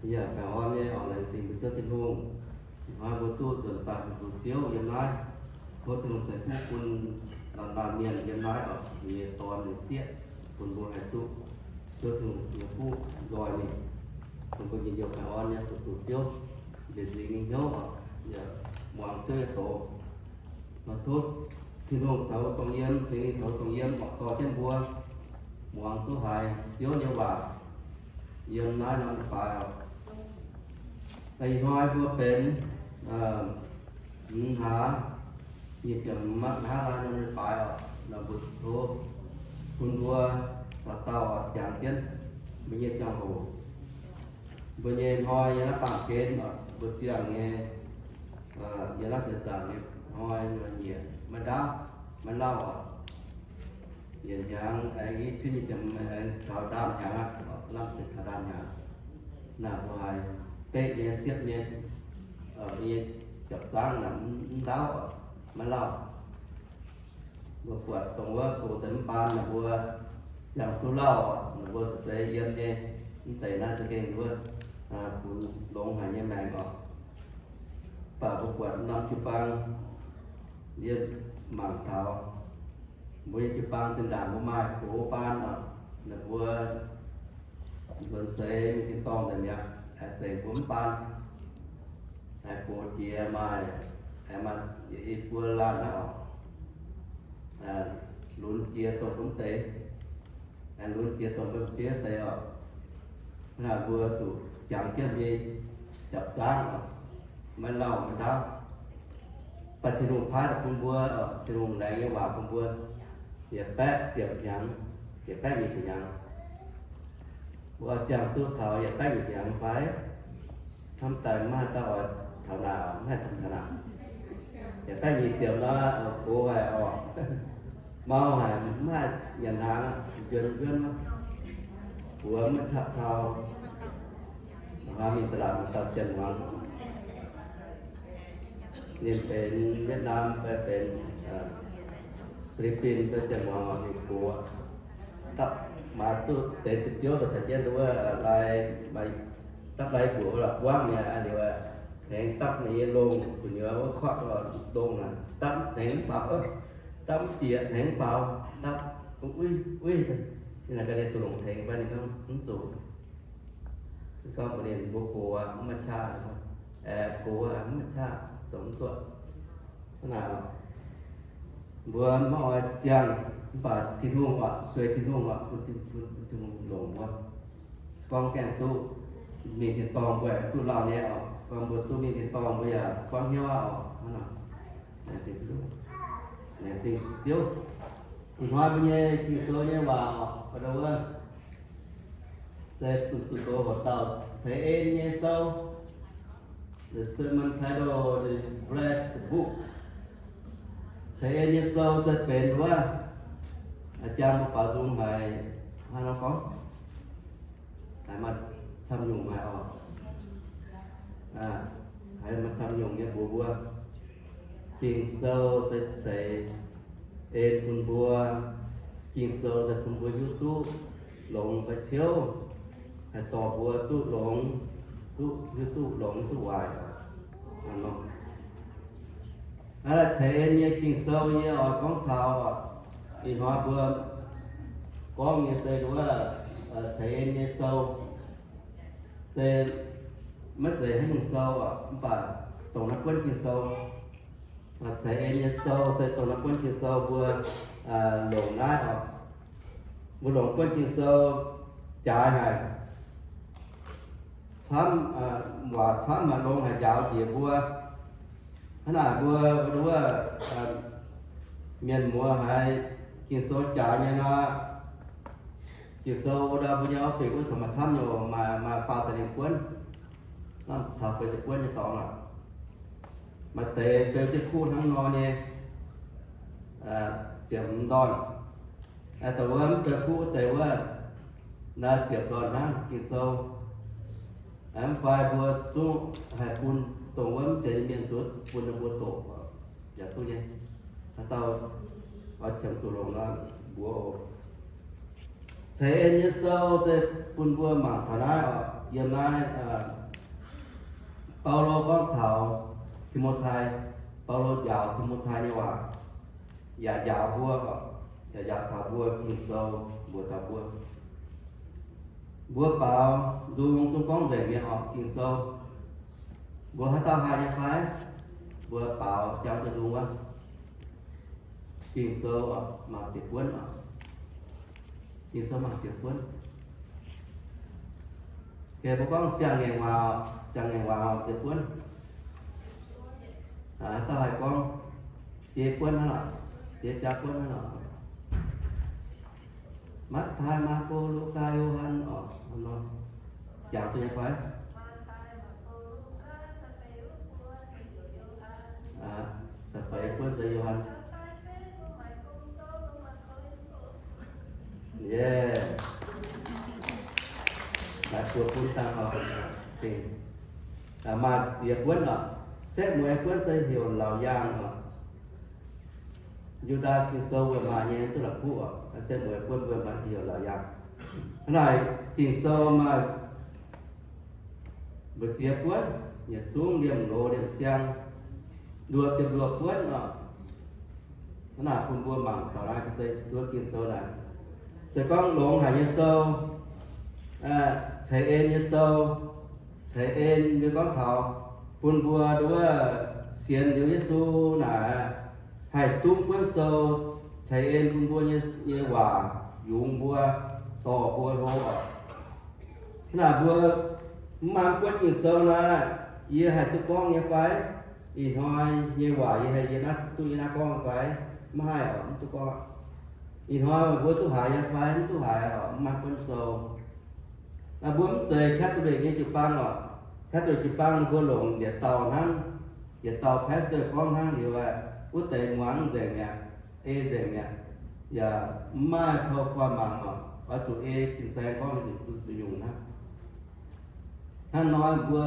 Yaac baengh orn nyei oc, laengz zingh mbuo Ziouv Tin-Hungh. Ih hnoi mbuo duqv nzuonx daaih fu-sux Ziouv yiem naaiv. Tov Tin-Hungh ceix fuqv bun laanh laanh mienh yiem naaiv oc, ninh nyei dorn ninh sieqv, bun mbuo haih duqv Ziouv Tin-Hungh nyei fuqv nzoih mingh, bun mbuo njien-youh baengh orn nyei fu-sux Ziouv, nziex nzingx nyei hnyouv oc, yaac muangx Ziouv nyei doz. Nor tov Tin-Hungh caux dongh yiem, Singx Lingh caux dongh yiem oc, dorh jienv mbuo muangx duqv haiz Ziouv nyei waac yiem naaiv norm leiz-baaix oc. Ih hnoi mbuo benx hmz hlaax nyic ziepc hmz hlaax norm leiz-baaix oc. Nor mbuo tov bun mbuo dauh dauh oc jangx jienv mbuo nyei ziangh hoc, mbuo nyei hnoi yiem naaiv baamh gen oc, mbuo ziangh nyei, yiem naaiv seix zaangc nyei hnoi nyiec maiv ndaauv maiv lauh oc. Yietc hnyangx aengx i cin nyic ziepc, aengx taux ndaamv-hnyangx aqv, lamh deix taux ndaamv-hnyangx. Naaiv mbuo haiz beqv nyei siepv nyei, nyei japc zaangv naaic mv ndaauv maiv lauh. Mbuo buatc dongh wuov gox deix mv baan naaic mbuo ziangh duqv lauh, naaic mbuo se seix yiem nyei. Mv deix naaiv za'gengh wuov funx longx haic nyei maengc oc. Mv baac mbuo buatc norm jiu-baang yie mangc taux mbuo nyei jiu-baang zinh ndaangc mbuo maaih gox baan oc, naaic mbuo nzuonx seix mingh tin-dorngh daaih mi'aqv, aengx zengc mbuo mv baan, aengx gox jiex maaih, aengx maaih i buo laanh hnangv oc, lunx jiex dongh mv deix, aengx lunx jiex dongh mbuo bieiv deix oc. Hnangv naaic mbuo zuqc jangx jienv nyei japc zaangv oc, maiv lauh maiv ndaauv. Mv baac Tin-Hungh paaiv daaih bun mbuo oc, Tin-Hungh laengz nyei waac bun mbuo yietc baeqv ziepc hnyangx, yietc baeqv nyic ziepc hnyangx. Mbuo ziangh duqv taux yietc baeqv nyic ziepc hnyangx fai? Hnamv daaih maiv haih dauh oix taux naaic, maiv haih taux naaic. Yietc baeqv nyic ziepc nor, gox haic oc, mau haic, maiv haih nyanc hnaangx, njuonx njuonv, buoz maiv qaqv cau. Hnoi mingh da'laatc maaih dauh janx-muangz, ninh benx Vietnam fai benx Philippines fai janx-muangz, ninh gox dapv maaih duqv deix ziepc biouv daaih caux jienv wuov lai, dapv lai mbuoqc wuov la'buangv nyei, liuz hengx dapv ninh nyei longh, gu'nyuoz wuov korqv longh naaic, dapv hengx mv faaux, dapv mv bieqc hengx mv faaux, dapv uix uix, ninh naaic ga'naaiv zuqc longc tengx fai ninh gorngv mv zuqc. Se gorngv mbuox ninh mbuo gox aqv, mv maaih qaqv, aeqv, gox aqv, mv maaih qaqv, zoux mv duqv. Hnangv naaic, mbuo maiv oix ziangh, mv baac Tin-Hungh oc, sueih Tin-Hungh oc, bun Tin-Hungh longc mbuo. Gorngv gaengh duqv mingh tin-dorngh mbuo yaac duqv lauh nyei oc. Gorngv mbuo duqv mingh tin-dorngh mbuo yaac buangv hnyouv aqv oc. Hnangv naaic, laengz zingh Ziouv. Ih hnoi mbuo nyei Ging-Sou nyei waac oc, wuov se zunh doz horqc dauh ceix en nyei sou. The sermon title is Bless the Book. Ceix en nyei sou se benx wuov, a'jang mbuo baaux nzung haiz hnangv nor gorngv, haiz maaih camv nyungc haic oc. Haiz maaih camv nyungc nyei mbuox mbuo, Ging-Sou se ceix en bun mbuo. Ging-Sou se bun mbuo hiuv duqv longx fai ciouv, haih dorh mbuo duqv longx, duqv hiuv duqv longx duqv waaic. Hnangv naaic ceix en nyei Ging-Sou yie oix gorngv taux, ih hnoi mbuo gorngv nyei se wuov, ceix en nyei sou se maiv zeiz haaix nyungc sou oc, mv baac dongh naaiv buonv Ging-Sou. Ceix en nyei sou se dongh naaiv buonv Ging-Sou mbuo longc naaiv oc. Mbuo longc buonv Ging-Sou jaaix haic, camv, waac camv haic, longx haic, njaaux njiec mbuo. Hnangv naaic mbuo wuov mienh muoz haiz Ging-Sou jaaix nyei nor, Ging-Sou wuov ndau mbuo nyei office wuov corc maaih camv nyei oc, maaih, maaih faah za'lingh buonv, taux feix ziepc buonv nyei dorngx aqv. Maaih deix beu jienv kuv hnangv nor nyei, ziepc hmz ndorn. Dongh wuov mv beu kuv wuov deix wuov, naaiv ziepc ndorn hnangv Ging-Sou. Mv fai mbuo zungv haih bun dongh wuov mv sienx nyei mienh zuov bun ninh mbuo doqc, yaac duqv nyei. Haaix dauh oix qiemx zuqc longc nor mbuox oc. Ceix en nyei sou se bun mbuo mangc taux naaiv oc. Yiem naaiv, Baulo gorngv taux Ti^mo^tai, Baulo njaaux Ti^mo^tai nyei waac, yaac njaaux mbuo, yaac njaaux taux mbuo Ging-Sou mbuox taux mbuo. Mbuo baaux nzung zungv gorngv nzengc mi'aqv orqc, Ging-Sou. Mbuo haaix dauh haih nyei fai? Mbuo baaux jangx duqv nzung wuov. Ging-Sou oc, maaih ziex buonv oc. Ging-Sou maaih ziex buonv. Mbuo gorngv siang-ngaengc waac oc, siang-ngaengc waac oc, ziex buonv. Haaix dauh haih gorngv? Biei buonv hnangv oc, biei jaa buonv hnangv oc. Matv^taai, Maako, Lugaa, Yo^han oc, jangx duqv nyei fai? Da'feix buonv se Yo^han. Yie, laaix buo buonv dangh oc. Maaih ziex buonv oc. Setv mueiz buonv se heuc Laauc Yaangh oc. Yu^ndaa Ging-Sou wuov maaih nyei, duqv la'kuqv oc. Setv mueiz buonv mbuo maaih heuc Laauc Yaangh. Hnangv naaic Ging-Sou maaih mbu'ziex buonv, yietc zungv liemh loz liemh siang, luoqc ziepc luoqc buonv oc. Hnangv naaic bun mbuo mangc taux naaiv se duqv Ging-Sou naaic. Se gorngv longx haic nyei sou, ceix en nyei sou, ceix en mbuo gorngv taux bun mbuo nduov sienx liuz Yesu naaic, haih dungv buonv sou ceix en bun mbuo nyei, nyei waac yungz mbuo, dorh mbuo hlo oc. Hnangv naaic mbuo mv maaih buonv Ging-Sou naaic, yie haih duqv gorngv nyei fai? Ih hnoi nyei waac yie haih yie naaiv duqv yie naaiv gorngv fai? Mv haih oc, mv duqv gorngv. Ih hnoi mbuo duqv haiz nyei fai? Mv duqv haiz oc, mv maaih buonv sou. Mbuo mv zeiz Catholic nyei jiu-baang oc. Catholic jiu-baang ninh mbuo longc yietc dauh hnangv, yietc dauh pastor gorngv hnangv liuz aeqv, wuov deix muangx nzengc mi'aqv, ei nzengc mi'aqv, yaac mv maaih pou buatc mangc oc, oix zuqc ei fin-saeng gorngv zuqc nyungc hnangv. Hnangv nor mbuo,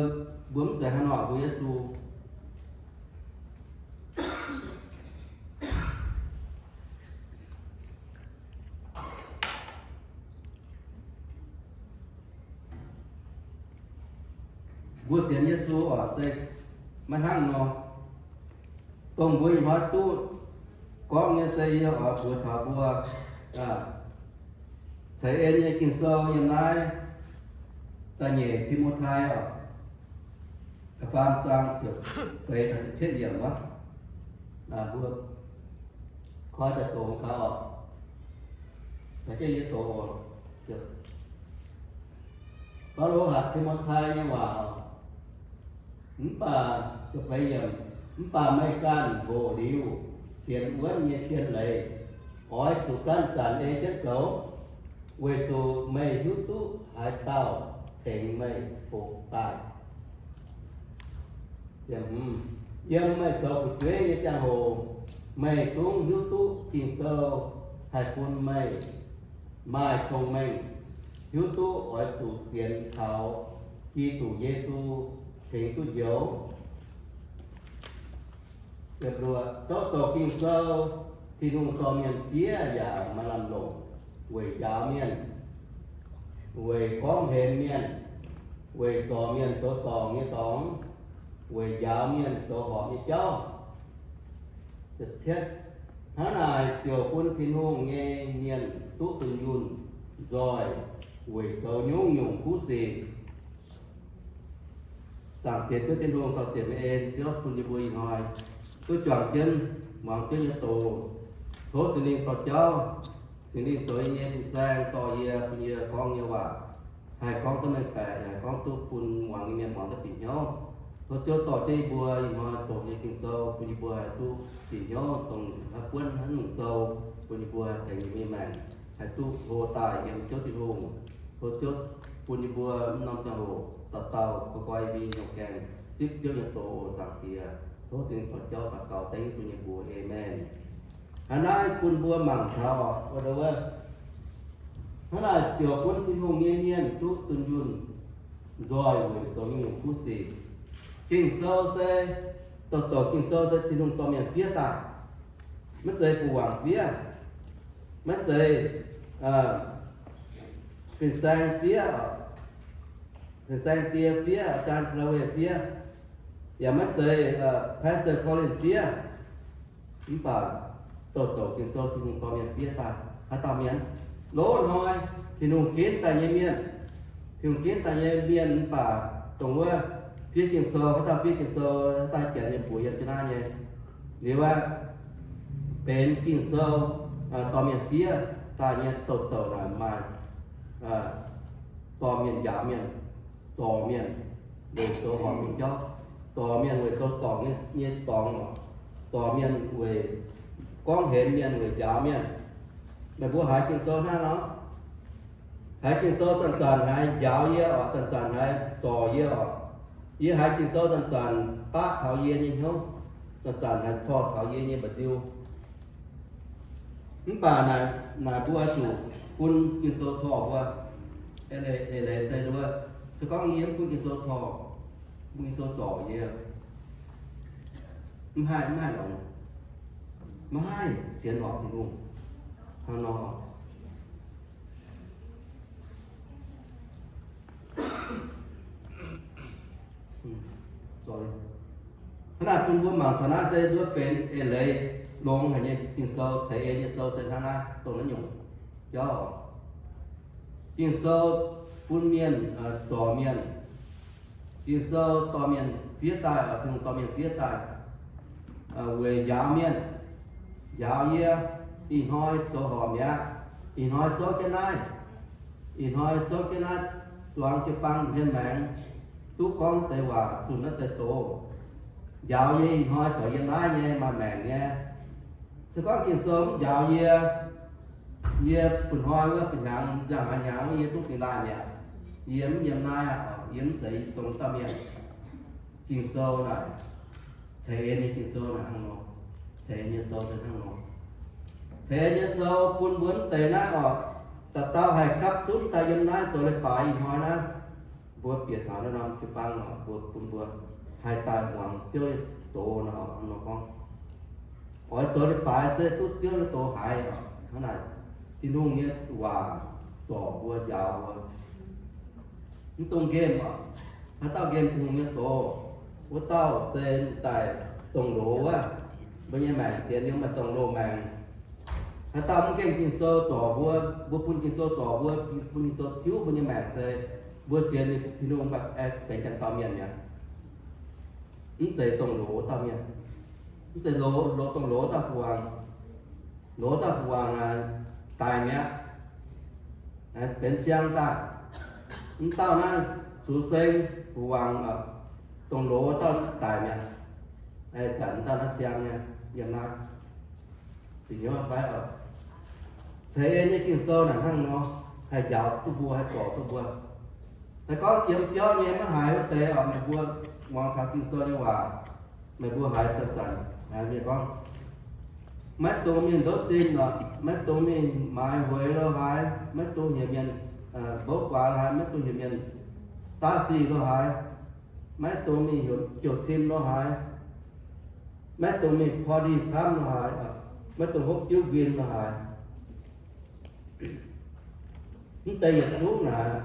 mbuo mv zeiz hnangv nor mbuo Yesu. Mbuo sienx Yesu oc, se maiv hnangv nor. Dongh mbuo ih hnoi duqv gorngv nyei se yie oix mbuox taux mbuo, ceix en nyei Ging-Sou yiem naaiv da'nyeic Ti^mo^tai oc, da'faam zaang ziepc feix taux ziepc cietv yiemc wuov. Mbuo koi daaih doqc gaax oc. Caux jienv yie doqc oc. Baulo hatc Ti^mo^tai nyei waac oc. Mv baac, mv baac meih ganh hoqc liuz sienx wuonv nyei cien leiz, oix zuqc zanc-zanc ei jienv zoux, weic zuqc meih hiuv duqv haaix dauh tengx meih hoqc daaih. Yiem meih zoux fu'jueiv nyei ziangh hoc, meih zungv hiuv duqv Ging-Sou haih bun meih maaih cong-mengh, hiuv duqv oix zuqc sienx kaux Giduc Yesu cingx duqv njoux. Douc douc Ging-Sou, Tin-Hungh dorh mienh fiev yaac maaih lamh longc weic njaaux mienh, weic gorngv hemx mienh, weic zorc mienh zoux dorngc nyei dorngx, weic njaaux mienh zoux horpc nyei jauv. Hnangv naaic ziouc bun Tin-Hungh nyei mienh duqv dunh yunh nzoih weic zoux nyungc-nyungc kuv sic. Zaangc Diex Ziouv Tin-Hungh, dorh ziepc meih en Ziouv bun yie mbuo ih hnoi duqv juangc jienv muangx Ziouv nyei doz. Tov Singx Lingh dorh jauv, Singx Lingh zoux yie nyei fin-saeng, dorh yie, bun yie gorngv nyei waac haih gorngv duqv mengh baeqc, haih gorngv duqv bun muangx nyei mienh muangx duqv bieqc hnyouv. Tov Ziouv dorh jienv yie mbuo ih hnoi doqc nyei Ging-Sou bun yie mbuo haih duqv bieqc hnyouv, dongh haaix buonv haaix nyungc sou bun yie mbuo haih tengx yie mbuo nyei maengc haih duqv hlo daaih yiem Ziouv Tin-Hungh. Tov Ziouv bun yie mbuo mv norm ziangh hoc dauh dauh koi koi yie mbuo nyei nyungc gaengh zipv Ziouv nyei doz oc, Zaangc Diex. Tov Singx Lingh dorh jauv daux gaux dengv Yesu nyei mbuox. Aamen. Hnangv naaiv bun mbuo mangc taux wuov, hnangv naaic ziouc bun Tin-Hungh nyei mienh duqv dunh yunh nzoih weic zoux nyungc-nyungc kuv sic. Ging-Sou se, douc douc Ging-Sou se Tin-Hungh dorh mienh fiev daaih. Maiv zeiz fu wangc fiev, maiv zeiz fin-saeng fiev, Fin-saeng Die fiev, อาจารย์ Callaway fiev, yaac maiv zeiz Pastor Collins fiev. Mv baac douc douc Ging-Sou Tin-Hungh dorh mienh fiev daaih haaix dauh mienh. Loz-hnoi Tin-Hungh ginv daaih nyei mienh, Tin-Hungh ginv daaih nyei mienh mv baac dongh wuov fiev Ging-Sou, haaix dauh fiev Ging-Sou, haaix dauh janx nyei mbuox yiem jienv naaiv nyei. Liuz aqv, benx Ging-Sou dorh mienh fiev daaih nyei douc douc naaic maaih dorh mienh njaaux mienh, zorc mienh weic zoux horpc nyei jauv, zorc mienh weic zoux dorngc nyei dorngx, zorc mienh weic gorngv henx mienh, weic njaaux mienh. Meih mbuo haiz Ging-Sou hnangv nor, haiz Ging-Sou zanc-zanc haiz njaaux yie oc, zanc-zanc haiz zorc yie oc. Yie haiz Ging-Sou zanc-zanc baqv taux yie nyei hnyouv, zanc-zanc haiz corc taux yie nyei mba'nziu. Mv baac naaic mbuo oix zuqc bun Ging-Sou corc mbuo. Eix leiz se nduov, se gorngv yie mv bun Ging-Sou corc, bun Ging-Sou zorc yie, mv haih, mv haih longx, maiv haih sienx horpc Tin-Hungh hnangv nor. Hnangv naaic bun mbuo mangc taux naaiv se nduov benx eix leiz longx haic nyei Ging-Sou, ceix ei nyei sou se hnangv naaiv dongh naaiv nyungc jauv. Ging-Sou bun mienh, zorc mienh. Ging-Sou dorh mienh fiev daaih, Tin-Hungh dorh mienh fiev daaih weic njaaux mienh, njaaux yie. Ih hnoi zoux horpc mi'aqv. Ih hnoi souv jienv naaiv, ih hnoi souv jienv naaiv zuangx jiu-baang hmien maengx, duqv gorngv deix waac zunh naaiv deix doz, njaaux yie ih hnoi corc yiem naaiv nyei maaih maengc nyei. Se gorngv Ging-Sou mv njaaux yie, yie bun hnoi wuov bun hnyangx nzangc haaix hnyangx wuov yie zungv dingh laanh mi'aqv. Yie mv yiem naaiv aqv, yie mv zeiz dongh dauh mienh. Ging-Sou naaic, ceix ei nyei Ging-Sou naaic hnangv nor, ceix ei nyei sou se hnangv nor. Ceix ei nyei sou bun mbuo mv deix naaiv oc, dauh dauh haih gapv zunv daaih yiem naaiv zoux leiz-baaix ih hnoi naaiv. Mbuo bieqc taux naaiv norm jiu-baang oc, mbuo bun mbuo haih daaih muangx Ziouv nyei doz nor, nor gorngv. Oix zoux leiz-baaix se duqv Ziouv nyei doz haiz oc. Hnangv naaic, Tin-Hungh nyei waac zorc mbuo, njaaux mbuo. Mv dungx nqemh oc. Haaix dauh nqemh Tin-Hungh nyei doz, wuov dauh se daaih dongh loz wuov. Mbuo nyei maengc sienx liuz maaih dongh loz maengc. Haaix dauh mv nqemh Ging-Sou zorc mbuo, mbuo bun Ging-Sou zorc mbuo, bun Ging-Sou tiuv mbuo nyei maengc se mbuo sienx liuz Tin-Hungh mv baac aengx benx ganh dauh mienh mi'aqv. Mv zeiz dongh loz wuov dauh mienh. Mv zeiz loz, loz dongh loz wuov dauh fu-wangc. Loz wuov dauh fu-wangc naaic daic mi'aqv, benx siang daaih. Mv dauh naaiv sux seng fu-wangc, dongh loz wuov dauh daic mi'aqv. Zanc mv dauh naaiv siang nyei, yiem naaiv. Bieqc hnyouv fai oc. Ceix ei nyei Ging-Sou naaic hnangv nor, haih njaaux duqv mbuo, haih zorc duqv mbuo. Se gorngv yiem biauv nyei maiv haiz wuov deix oc, meih mbuo muangx taux Ging-Sou nyei waac, meih mbuo haiz zanc-zanc haiz mienh gorngv, maiv dungx mingh ndouv zinh oc, maiv dungx mingh maaiz hueix lo haaix, maiv dungx heuc mienh mbouv guaax lo haaix, maiv dungx heuc mienh daav sic lo haaix, maiv dungx mingh heuc jouh cim lo haaix, maiv dungx mingh party camv lo haaix, maiv dungx hopv diuv nquin lo haaix. Mv deix yietc zungv naaic,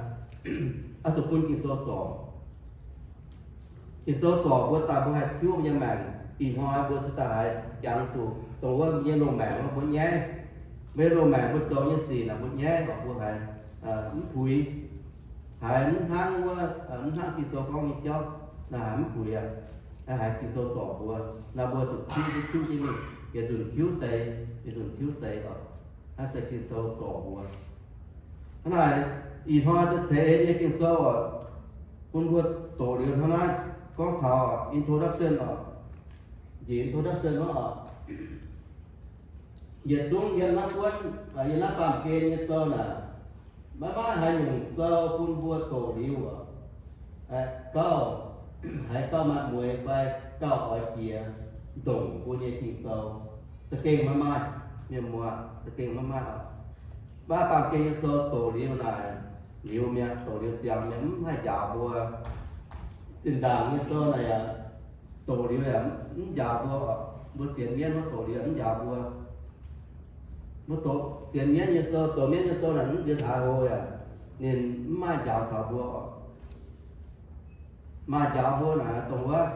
oix zuqc bun Ging-Sou zorc. Ging-Sou zorc mbuo daaih mbuo haih tiuv mbuo nyei maengc. Ih hnoi mbuo se daaih haiz jangx zuqc dongh wuov mbuo nyei loz-maengc wuov mbuo nyaiv. Mbuo nyei loz-maengc mbuo zoux nyei sic naaic mbuo nyaiv oc, mbuo haiz mv puix, haiz mv hnangv wuov, mv hnangv Ging-Sou gorngv nyei jauv, naaic haiz mv puix aqv. Naaiv haiz Ging-Sou zorc mbuo, naaiv mbuo zuqc tiuv, tiuv jienv mingh, yietc nzunc tiuv deix, yietc nzunc tiuv deix oc. Naaiv se Ging-Sou zorc mbuo. Hnangv naaic, ih hnoi se ceix ei nyei Ging-Sou oc, bun mbuo doqc liuz hnangv naaiv gorngv taux introduction oc, njiec introduction wuov oc. Yietc zungv yiem naaiv buonv, yiem naaiv baamh gen nyei sou naaic, maiv maaih haaix nyungc sou bun mbuo doqc liuz oc. Gauh haiz gauh maaih mueix fai gauh oix jiex ndongc mbuo nyei Ging-Sou, za'gengh maiv maaih. Mienh muoz, za'gengh maiv maaih oc. Maiv baamh gen nyei sou doqc liuz naaic liuz mi'aqv, doqc liuz ziangx mi'aqv, mv haih njaaux mbuo. Zinh ndaangc nyei sou naaic yaac doqc liuz yaac mv njaaux mbuo oc. Mbuo sienx mienv wuov doqc liuz yaac mv njaaux mbuo. Mbuo doqc sienx mienv nyei sou, zoux mienv nyei sou naaic mv nziex taaix hlo yaac ninh mv maaih njaaux taux mbuo oc. maaih njaaux mbuo naaic, dongh wuov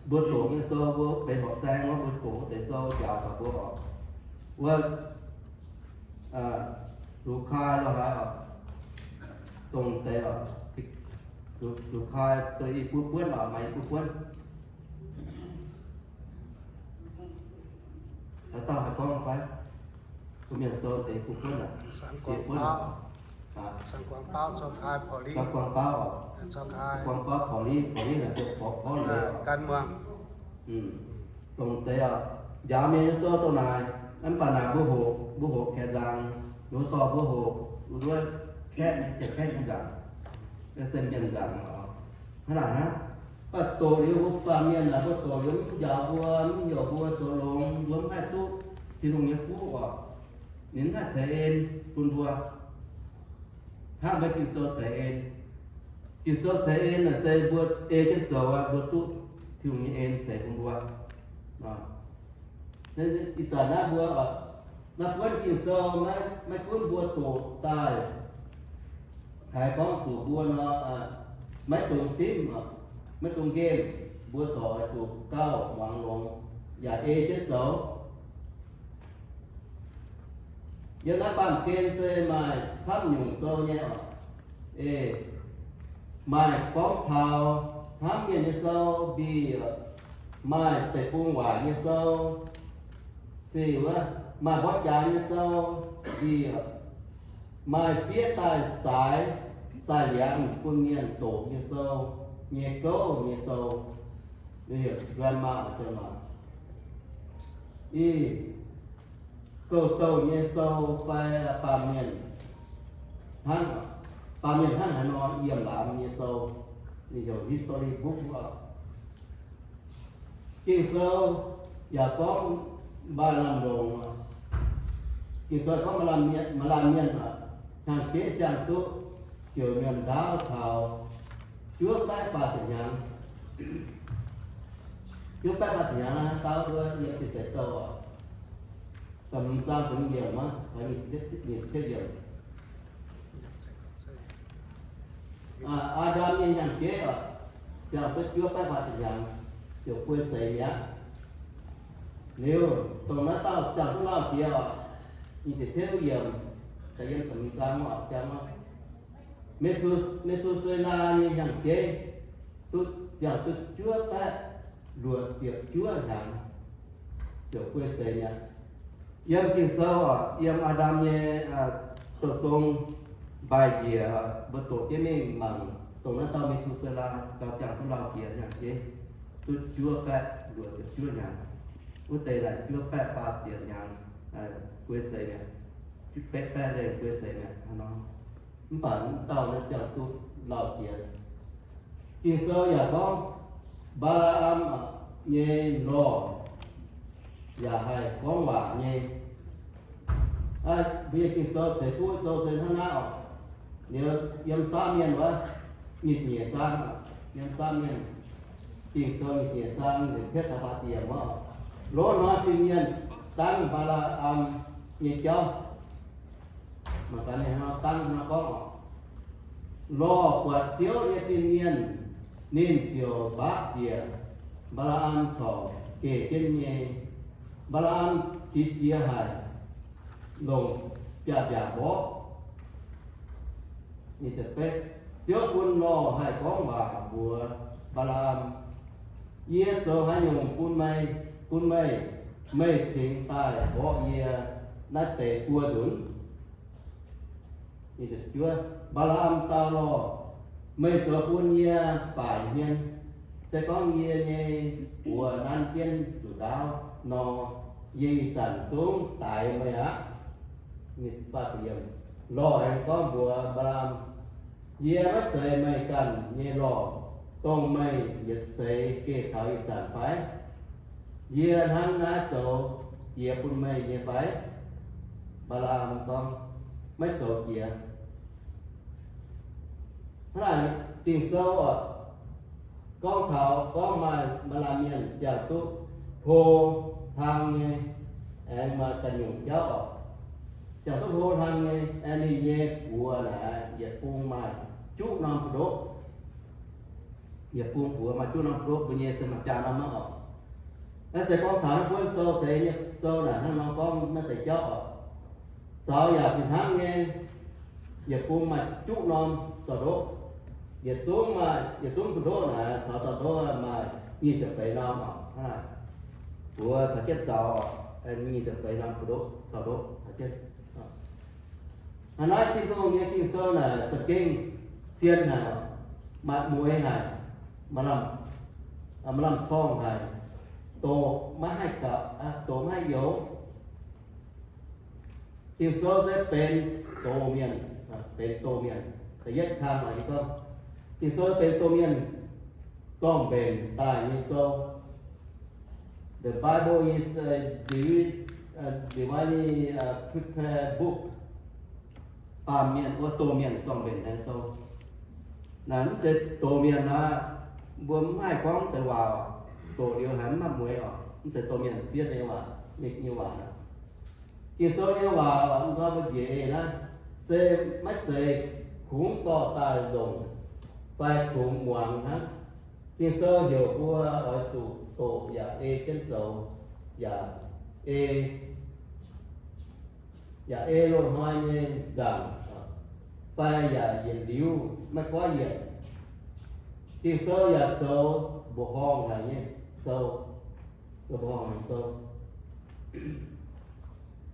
mbuo doqc nyei sou, mbuo benx horqc saeng wuov, mbuo doqc wuov deix sou njaaux taux mbuo oc. Wuov, zuqc kai lo haaix oc, dongh deix oc, zuqc kai deix i buo buonv oc, maaih i buo buonv. Haaix dauh haih gorngv fai? Mbuo mienh sou deix i buo buonv aac, deix buonv. Sangx guangc baauv corc kai porc liv. Sangx guangc baauv oc. Corc kai. Guangc baauv porc liv, porc liv naaic se porv porv leiz oc. Gan muangh. Dongh deix oc, njaaux mienh nyei sou dongh naaic, mv baac naaic mbuo hoqc, mbuo hoqc kaeqv nzaangc, mbuo dorh mbuo hoqc, mbuo nduov kaeqv, janx-kaeqv nyei nzaangc, se mienh nzaangc oc. Hnangv naaic hnangv. Mv baac doqc liuz mbuo baamh mienh naaic, mbuo doqc liuz mv njaaux mbuo, mv heuc mbuo zoux longx, mbuo mv haih duqv Tin-Hungh nyei fuqv oc. Ninh mv haih ceix en bun mbuo. Hnangv mbuo Ging-Sou ceix en. Ging-Sou ceix en naaic se mbuo ei jienv zoux aqv, mbuo duqv Tin-Hungh nyei en ceix bun mbuo. Ih zanc naaiv mbuo, naaiv buonv Ging-Sou maiv, maiv gunv mbuo doqc daaih haaix gorngv zuqc mbuo nor, maiv dungx simv, maiv dungx nqemh, mbuo corc zuqc gauh muangx longx yaac ei jienv zoux. Yiem naaiv baamh gen se maaih camv nyungc sou nyei oc. Ei, maaih gorngv taux hnamv mienh nyei sou, mbic, maaih deic-bung waaic nyei sou, sic wuov, maaih mborqv jaax nyei sou, mbic, maaih fiev daaih saaix, saaix liangx bun mienh doqc nyei sou, nyei gouv nyei sou, grandma, grandma. Ih, gouv-douh nyei sou fai baamh mienh hnangv, baamh mienh hnangv haaix nor yiem laamz nyei sou, ninh heuc history book wuov. Ging-Sou yaac gorngv maaih lamh longc, Ging-Sou gorngv maaih lamh mienh, maaih lamh mienh, hnyangx-jeiv ziangh duqv siouc nyuonh ndaauv taux juov baeqv faah ziepc hnyangx. Juov baeqv faah ziepc hnyangx naaiv, dauh wuov yiem Tin Deic Douh, da'hmz zaang da'hmz yiemc, nyic ziepc yiemc. Aa^ndam nyei hnyangx-jeiv oc, ziangh duqv juov baeqv faah ziepc hnyangx, ziouc buei seix mi'aqv. Liuz, dongh naaiv dauh ziangh duqv lauh jiex oc, nyic ziepc cietv yiemc, da'yiem da'hmz zaang oc, jang oc. Me^tu, Me^tu^se^laa nyei hnyangx-jeiv duqv ziangh duqv juov baeqv luoqc ziepc juov hnyangx, ziouc buei seix mi'aqv. Yiem Ging-Sou oc, yiem Aa^ndam nyei douh zong mbaih njiec, mbuo doqc jienv mingh mangc, dongh naaiv dauh Me^tu^se^laa gauh ziangh duqv lauh jiex hnyangx-jeiv duqv juov baeqv luoqc ziepc juov hnyangx. Wuov deix naaic juov baeqv faah ziepc hnyangx buei seix mi'aqv. Betv baeqv lengh buei seix mi'aqv hnangv nor. Mv baac wuov dauh naaiv ziangh duqv lauh jiex. Ging-Sou yaac gorngv Mbaa^laa^am nyei lorh yaac haih gorngv waac nyei. Mbuo nyei Ging-Sou ceix fuqv sou se hnangv naaiv oc. Liuz yiem Saamv Mienh wuov, nyic ziepc nyeic zaang, yiem Saamv Mienh Ging-Sou nyic ziepc nyeic zaang, nyic ziepc cietv taux faah ziepc yiemc wuov, lov hnoi fin-mienh dangv Mbaa^laa^am nyei jauv. Mangc gaax ninh hnangv dangv hnangv gorngv oc, lorh buatc Ziouv nyei fin-mienh, ninh ziouc mbaaqv njiec Mbaa^laa^am corc geh jienv nyei. Mbaa^laa^am qiex jiez haic, longc biaav-mbiaac mborqv. Ziouv bun lorh haih gorngv waac mbuox Mbaa^laa^am, Yie zoux haaix nyungc bun meih, bun meih, meih cingx daaih mborqv yie naaiv deix buo nzunc? Mbaa^laa^am dau lorh, Meih zoux bun yie baaic hmien. Se gorngv yie nyei buoz nanv jienv zuqc ndaauv nor, yie ih zanc zungv daix meih aqv. Lorh aengx gorngv mbuox Mbaa^laa^am, Yie maiv zeiz meih ganh nyei lorh, dongh meih yietc seix geh taux ih zanc fai? Yie hnangv naaiv zoux jiex bun meih nyei fai? Mbaa^laa^am gorngv, Maiv zoux jiex. Hnangv naaic Ging-Sou oc, gorngv taux gorngv maaih, maaih laanh mienh ziangh duqv hlo hlang nyei, aengx maaih ganh nyungc jauv oc. Ziangh duqv hlo hlang nyei, aengx ninh nyei buoz naaic yietc bung maaih juqv norm ndoqv. yietc bung buoz maaih juqv norm buoz mbuo nyei se maaih jaa norm maiv oc. Naaiv se gorngv taux naaiv buonv sou, deix nyei sou naaic hnangv nor gorngv naaiv deix jauv oc. Zaux yaac fih hnangv nyei, yietc bung maaih juqv norm zaux-ndoqv. Yietc zungv maaih, yietc zungv zaux-ndoqv naaic, caux zaux-ndoqv maaih nyic ziepc feix norm oc. Buoz caux jienv zaux, nyic ziepc feix norm zaux-ndoqv caux jienv. Hnangv naaiv Tin-Hungh nyei Ging-Sou naaic za'gengh zien haic, maaih mueix haic, maaih lamh, maaih lamh corngh haic, doqc maiv haih gapv, doqc maiv haih youx. Ging-Sou se benx doz mienh, benx doz mienh. Da'yietv kang oix gorngv, Ging-Sou benx doz mienh zorng-mbenc daaih nyei sou. The Bible is a divi-, a divinely, uh, prepared book. Baamh mienh wuov doz mienh zorng-mbenc nyei sou. Naaiv mv zeiz doz mienh naaiv, mbuo mv haih gorngv deix waac, doqc liuz haiz mv maaih mueix oc. Mv zeiz doz mienh fiev deix waac, ninh nyei waac. Ging-Sou nyei waac, mv gorngv mbuo njiec eix naaiv, se maiv zeiz kungx dorh daaih longc fai kungx muangx hnangv. Ging-Sou heuc mbuo oix zuqc doqc yaac ei jienv zoux, yaac ei, yaac ei loz-hnoi nyei nzaangc, fai yaac yietc liuz maiv goiv yienc. Ging-Sou yaac zoux mbuoqc horngh haic nyei sou, zoux mbuoqc horngh haic nyei sou.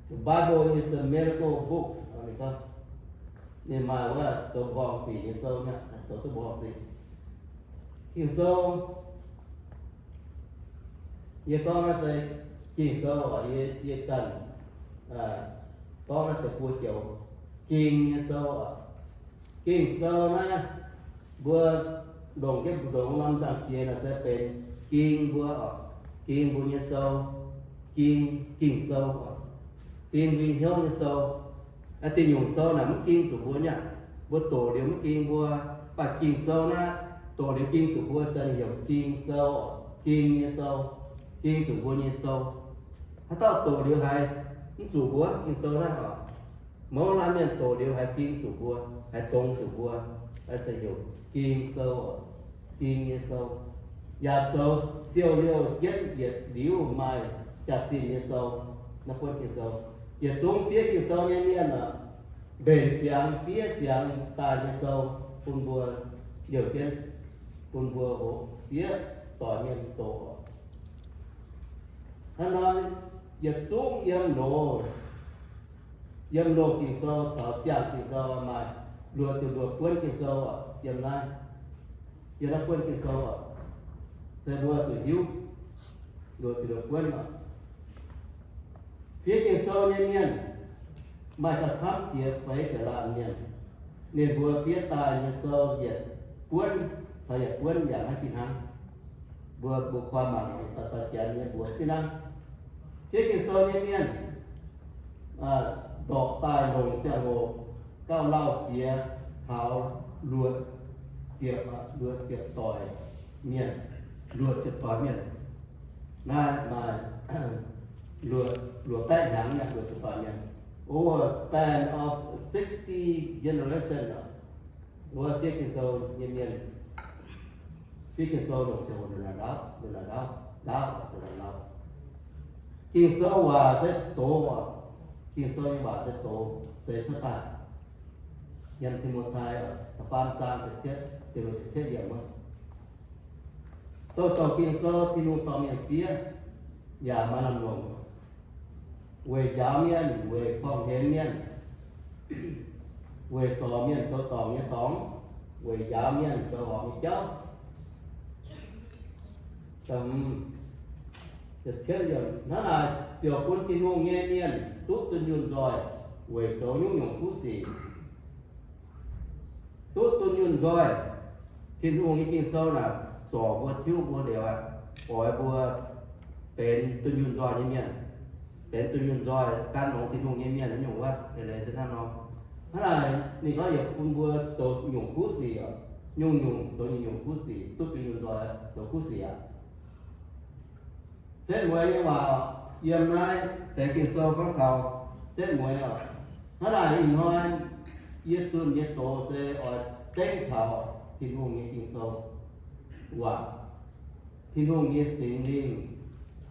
The Bible is a miracle book. Ninh maaih wuov zoux mbuoqc horngh sic nyei sou, zoux duqv mbuoqc horngh sic. Ging-Sou, yie gorngv naaiv se Ging-Sou oc, yie, yie ganh gorngv naaiv deix buo joux Ging nyei sou oc. Ging-Sou naaiv mbuo longc jienv mbu'ndongx norm nzangc-jiex naaic se benx Ging mbuo oc, Ging mbuo nyei sou, Ging, Ging-Sou oc, Ging mbuo nyei hnyouv nyei sou. Naaiv diuh nyungc sou naaic mv ging zuqc mbuo nyei aqv. Mbuo doqc liuz mv ging mbuo, mv baac Ging-Sou naaiv doqc liuz ging zuqc mbuo se ninh heuc Ging-Sou oc, Ging nyei sou, ging zuqc mbuo nyei sou. Haaix dauh doqc liuz haiz mv zuqc mbuo Ging-Sou naaiv oc. Mouz laanh mienh doqc liuz haiz ging zuqc mbuo, haiz dongz zuqc mbuo, naaiv se heuc Ging-Sou oc, Ging nyei sou. Yaac zoux siou liouh jienv yietc liuz maaih jaax-zinh nyei sou, naaiv buonv Ging-Sou. Yietc zungv fiev Ging-Sou nyei mienh oc, mbenc ziangx fiev ziangx daaih nyei sou bun mbuo liouh jienv, bun mbuo fiev doic mienh doqc oc. Hnangv nor, yietc zungv yiem loz, yiem loz Ging-Sou caux siang Ging-Sou maaih luoqc ziepc luoqc buonv Ging-Sou oc, yiem naaiv, yiem naaiv buonv Ging-Sou oc, se mbuo zuqc hiuv luoqc ziepc luoqc buonv oc. Fiev Ging-Sou nyei mienh maaih gauh camv jiex feix ziepc laanh mienh. Ninh mbuo fiev daaih nyei sou yietc buonv caux yietc buonv yaac maiv fih hnangv. Mbuo, mbuo koi mangc daaih, daaih janx nyei mbuox fih hnangv. Fiev Ging-Sou nyei mienh ndorqc daaih longc ziangh hoc gauh lauh jiex taux luoqc ziepc, luoqc ziepc doic mienh, luoqc ziepc doic mienh. Naaiv maaih luoqc, luoqc baeqv hnyangx nyei luoqc ziepc doic mienh. Over a span of sixty generation, wuov fiev Ging-Sou nyei mienh, fiev Ging-Sou longc ziangh hoc ndongc naaic ndaauv, ndongc naaic ndaauv, ndaauv, ndongc naaic ndaauv. Ging-Sou waac se doz oc. Ging-Sou nyei waac se doz, se cuotv daaih yiem Ti^mo^tai da'faam zaang ziepc cietv, ziepc luoqc, ziepc cietv yiemc wuov. Douc douc Ging-Sou Tin-Hungh dorh mienh fiev yaac maaih lamh longc, weic njaaux mienh, weic korv-hemx mienh, weic zorc mienh zoux dorngc nyei dorngx, weic njaaux mienh zoux horpc nyei jauv. Hnangv naaic ziouc bun Tin-Hungh nyei mienh duqv dunh yunh nzoih weic zoux nyungc-nyungc kuv sic. Duqv dunh yunh nzoih. Tin-Hungh nyei Ging-Sou naaic zorc mbuo, tiuv mbuo liuz aqv, oix mbuo benx dunh yunh nzoih nyei mienh, benx dunh yunh nzoih gan longx Tin-Hungh nyei mienh nyungc wuov. Eix leiz se hnangv nor. Hnangv naaic ninh gorngv yietc bun mbuo zoux nyungc kuv sic oc, nyungc-nyungc zoux nyungc-nyungc kuv sic, duqv dunh yunh nzoih zoux kuv sic aqv. Setv mueiz nyei waac, yiem naaiv deix Ging-Sou gorngv taux setv mueiz oc. Hnangv naaic ih hnoi yie zunh nyei doz se oix dengv taux Tin-Hungh nyei Ging-Sou. waac. Tin-Hungh nyei Singx Lingh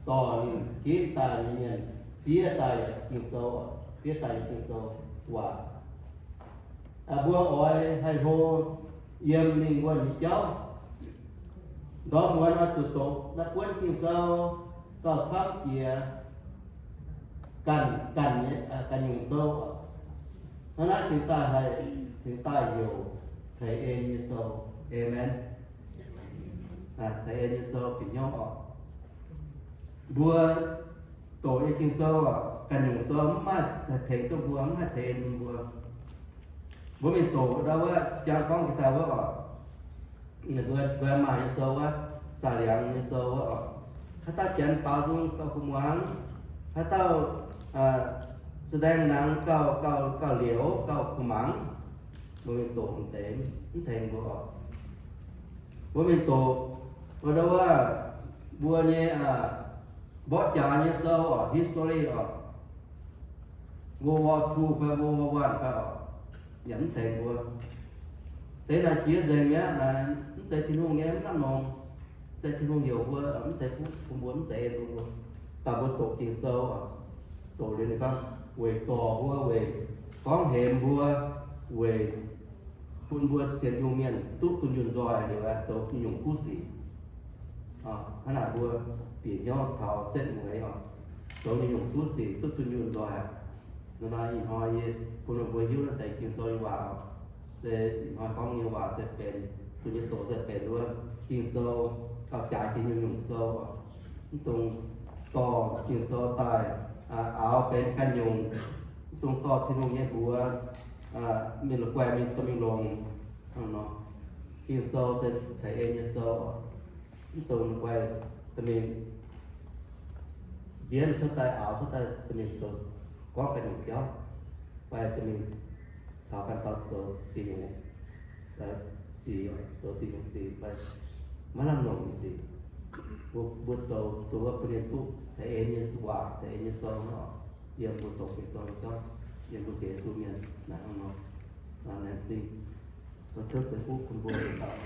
dorh ninh ginv daaih nyei mienh fiev daaih Ging-Sou, fiev daaih nyei Ging-Sou waac. Mbuo oix haih hlo yiem ninh wuonh nyei jauv. Ndorm muonz oix zuqc doqc naaiv buonv Ging-Sou gauh camv jiex ganh, ganh nyei, ganh nyungc sou. Hnangv naaiv cingx daaih haih, cingx daaih heuc ceix en nyei sou. Aamen. Ceix en nyei sou bieqc hnyouv oc. Mbuo doqc nyei Ging-Sou oc, ganh nyungc sou mv maaih haih tengx duqv mbuo, mv maaih ceix en bun mbuo. Mbuo mingh doqc ndau wuov Janx gorngv ga'daaih wuov oc, mbuo, mbuo maaih nyei sou wuov, Saah Liangx nyei sou wuov oc. Haaix dauh janx baaux nzung gauh kuh muangx, haaix dauh แสดงหนัง gauh, gauh, gauh liouc, gauh kuh muangx, mbuo mingh doqc mv deix, mv tengx mbuo oc. Mbuo mingh doqc, mbuo ndau wuov, mbuo nyei mborqv jaax nyei sou oc, history oc, World War Two fai World War One fai oc, yaac mv tengx mbuo. Deix naaic jiex nzengc mi'aqv naaic, mv zeiz Tin-Hungh nyei, mv lamh longc. Mv zeiz Tin-Hungh heuc mbuo, mv zeiz fuqv bun mbuo, mv zeiz en bun mbuo. Daaih mbuo doqc Ging-Sou oc, doqc liuz ninh gorngv weic dorh mbuo, weic gorngv hemx mbuo, weic bun mbuo sienx nyungc mienh duqv dunh yunh nzoih liuz aeqv, zoux nyungc-nyungc kuv sic. Hnangv naaic mbuo bieqc hnyouv taux setv mueiz oc, zoux nyungc-nyungc kuv sic duqv dunh yunh nzoih aqv. Naaiv ih hnoi yie bun meih mbuo hiuv naaiv deix Ging-Sou nyei waac oc. Se ih hnoi gorngv nyei waac se benx, zunh nyei doqc se benx wuov Ging-Sou, gauh jaaix jiex nyungc-nyungc sou oc. Mv dungx dorh Ging-Sou daaih aaux benx ganh nyungc. Mv dungx dorh Tin-Hungh nyei mbuox mingh la'guaih mingh dorh mingh longc. Hnangv nor, Ging-Sou se ceix en nyei sou oc. Mv dungx la'guaih dorh mingh mbienv cuotv daaih, aaux cuotv daaih dorh mingh zoux gorngv ganh nyungc jauv, fai dorh mingh caux ganh dauh zoux diuh sic, zoux diuh sic fai maiv lamh longc nyei sic. Mbuo, mbuo zoux, zoux wuov bun ninh duqv ceix en nyei waac, ceix en nyei sou nor, yiem mbuo doqc Ging-Sou nyei jauv, yiem mbuo sienx Yesu mienh naaic hnangv nor. Laengz zingh. Tov Ziouv ceix fuqv bun mbuo dauh.